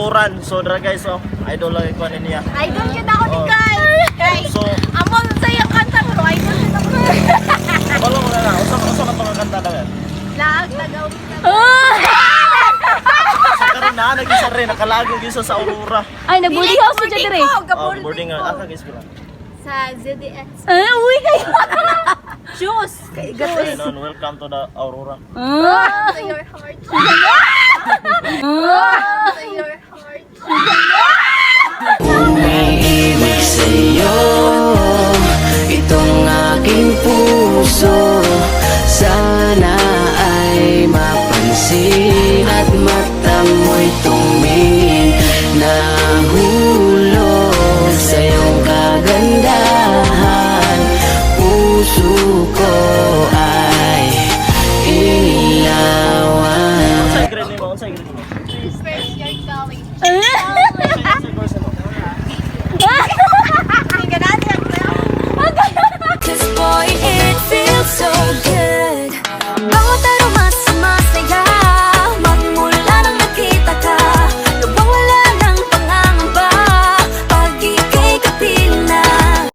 Turan. So dara guys, oh, idol lang ko ani niya. Idol kita ako ni Oh. Kai. Kai. So, Amo sa iyang kanta pero idol kita ko. Kabalo mo na na. Usa ka tong kanta daw. Laag tagaw. Sa karon na nagisa rin nakalago gyud sa Aurora. Ay, nag-boarding house sa dyan dire. Oh, boarding nga aka guys ko. Sa ZDX. Ah, uwi kayo. Shoes. Ayun, on, welcome to the Aurora. Ah. To your heart. To your heart. Umiibig sa'yo. Itong aking puso, sana ay mapansin.